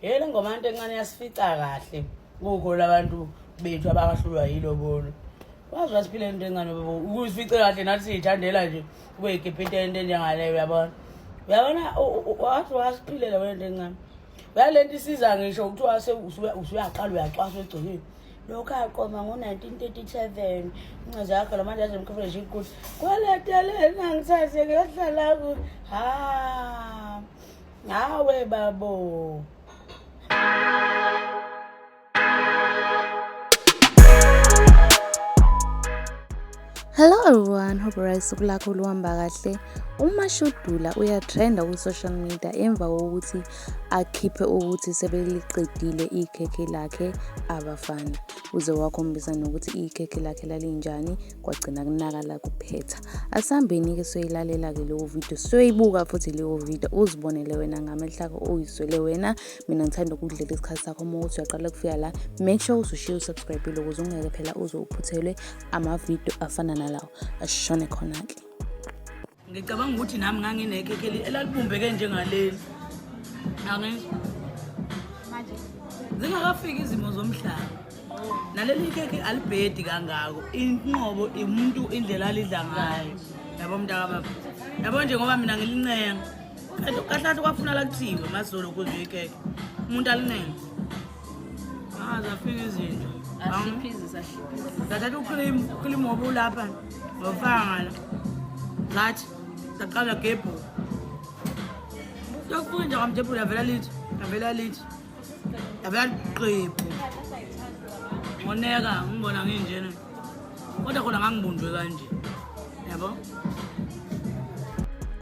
Yey le ngoma into encane yasifica kahle kukho labantu bethu abakahlulwa yilobolo. Wazi wasiphila into encane babo ukusifice kahle nathi siyithandela nje kube yigibhite into enjengaleyo uyabona. Uyabona wazi wasiphilela wena into encane. Uyalento isiza ngisho kuthiwa usuyaqala uyacwaswa egcekeni. Lokhu aqoma ngo-1937 incaza yakho la manje azemkhafela nje iqulu. Kweletelena ngithathe ngiyohlala ku ha. Hawe babo. Hello everyone, hope right usuku lakho luhamba kahle. UMashudula uyatrenda ku-social media emva kokuthi akhiphe ukuthi sebeliqedile ikhekhe lakhe abafana. Uze wakhombisa nokuthi ikhekhe lakhe lalinjani kwagcina kunakala kuphetha. Asihambeni-ke siyoyilalela-ke leyo video, siyoyibuka futhi leyo video uzibonele wena ngamehlo akho uyizwele wena. Mina ngithanda ukudlela isikhathi sakho uma ukuthi uyaqala kufika la, make sure usushiye usubscribe-ile ukuze ungeke phela uze uphuthelwe amavidiyo afana nalawo. Asishone khona-ke. Ngicabanga ukuthi nami nganginekhekhe elalibumbeke njengaleli. Angizwa. Manje zingakafiki izimo zomhlaba. Naleli khekhe alibhedi kangako. Inqobo umuntu indlela alidla ngayo. Yabo mntakababa. Yabo nje ngoba mina ngilincenga. Kahle kahle kwafuna la kuthiwe mazolo kuze ikhekhe. Umuntu alincenga. Ah, zafika izinto. Ahliphize sahliphize. Ngathatha ucream, ucream wobe ulapha. Ngofaka ngala. Ngathi saqala gebhu. Sokufika nje kwamthebula yavela lithi, yavela lithi. Yavela qephu. Ngoneka ngibona nginjena. Kodwa khona ngangibunjwe kanje. Yabo?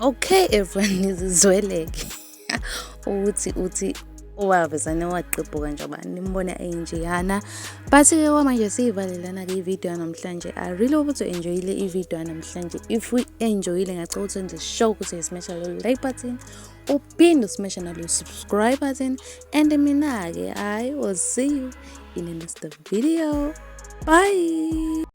Okay everyone nizizweleke ukuthi uthi owavezane waqephuka njengoba nimbona enjeyana but-ke kwamanje siyivalelana-ke ividiyo yanamhlanje. I really hope ukuthi u-enjoyile ividiyo yanamhlanje. If u-enjoyile ngiyacela ukuthi wenze sure ukuthi uyasmasha lo like button, uphinde usmashe nalo subscribe button, and mina-ke I will see you in the next video. Bye.